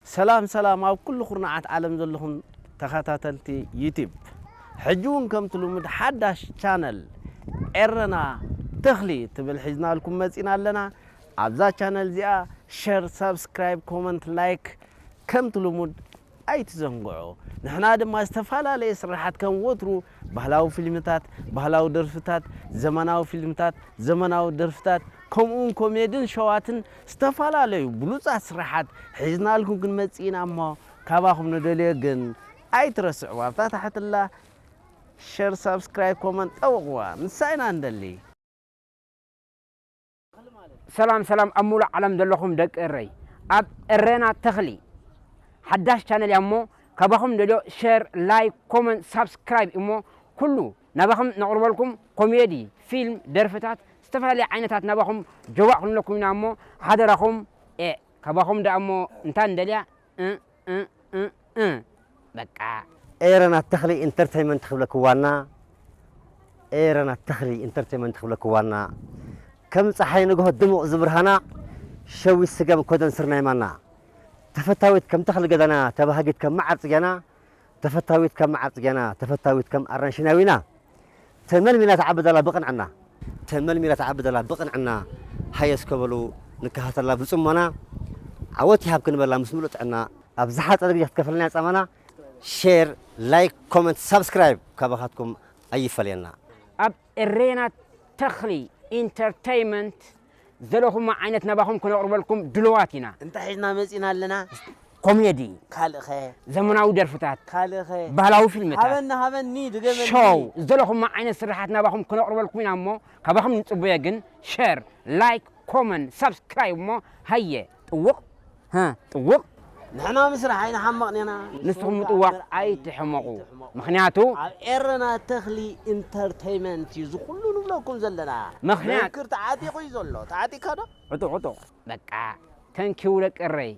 ሰላም ሰላም ኣብ ኩሉ ኩርናዓት ዓለም ዘለኹም ተኸታተልቲ ዩቲብ፣ ሕጂ እውን ከምቲ ልሙድ ሓዳሽ ቻነል ኤረና ተኽሊ ትብል ሒዝናልኩም መጺና ኣለና። ኣብዛ ቻነል እዚኣ ሸር፣ ሳብስክራይብ፣ ኮመንት፣ ላይክ ከምቲ ልሙድ ኣይትዘንግዑ። ንሕና ድማ ዝተፈላለየ ስራሓት ከም ወትሩ ባህላዊ ፊልምታት፣ ባህላዊ ደርፍታት፣ ዘመናዊ ፊልምታት፣ ዘመናዊ ደርፍታት ከምኡውን ኮሜድን ሸዋትን ዝተፈላለዩ ብሉጻት ስራሓት ሒዝናልኩም ክንመጽእ ኢና እሞ ካባኹም ንደልዮ ግን ኣይትረስዕዋ ኣብታ ታሕትላ ሸር ሳብስክራይብ ኮመንት ጠውቕዋ ንሳ ኢና ንደሊ። ሰላም ሰላም ኣብ ሙሉእ ዓለም ዘለኹም ደቂ እረይ ኣብ እረና ተኽሊ ሓዳሽ ቻነል እያ እሞ ካባኹም ደልዮ ሸር ላይክ ኮመንት ሳብስክራይብ እሞ ኩሉ ናባኹም ነቕርበልኩም ኮሜዲ ፊልም ደርፍታት ዝተፈላለየ ዓይነታት ናባኹም ጀዋዕ ክንብለኩም ኢና እሞ ሓደራኹም ኤ ካባኹም ደኣ እሞ እንታ ንደልያ እ እ እ እ በቃ። ኤረና ተኽሊ ኢንተርቴይመንት ክብለኪ ዋና ኤረና ተኽሊ ኢንተርቴይመንት ክብለኪ ዋና ከም ፀሓይ ንግሆ ድሙቕ ዝብርሃና ሸዊት ስገም ኮደን ስርናይ ማና ተፈታዊት ከም ተኽሊ ገዛና ተባሃጊት ከም መዓር ፅጌና ተፈታዊት ከም መዓር ፅጌና ተፈታዊት ከም ኣራንሽና ዊና ተመልሚላ ትዓቢ ዘላ ብቕንዕና ተመልሚላ ትዓቢ ዘላ ብቕንዕና ሃየ እስከ በሉ ንከታተላ ብፅሞና ዓወት ይሃብኪ ንበላ ምስ ምሉእ ጥዕና ኣብ ዝሓፀረ ግዜ ክትከፈለና እያ ፃማና ሼር ላይክ ኮመንት ሳብስክራይብ ካባኻትኩም ኣይፈለየና ኣብ እሬና ተኽሊ ኢንተርተይመንት ዘለኹማ ዓይነት ናባኹም ክነቕርበልኩም ድልዋት ኢና። እንታይ ሒዝና መጺና ኣለና? ኮሜዲ፣ ካልእኸ? ዘመናዊ ደርፍታት፣ ካልእኸ? ባህላዊ ፊልምታት፣ ሃበኒ ሃበኒ ድገመኒ። ሾው ዘለኹማ ዓይነት ስራሓት ናባኹም ክነቕርበልኩም ኢና እሞ ካባኹም ንጽበዮ ግን ሸር፣ ላይክ፣ ኮመንት፣ ሳብስክራይብ እሞ ሃየ ጥውቕ ሀ ጥውቕ ንሕና ምስራሕ ኣይንሓመቕን ኢና። ንስኹም ምጥዋቕ ኣይትሕመቑ። ምኽንያቱ ኣብ ኤረና ተኽሊ ኢንተርተይመንት እዩ ዝኹሉ ንብለኩም ዘለና። ምኽንያት መንክር ተዓጢቑ እዩ ዘሎ። ተዓጢካ ዶ? ዕጡቕ ዕጡቕ በቃ ተንኪው ደቂ እረይ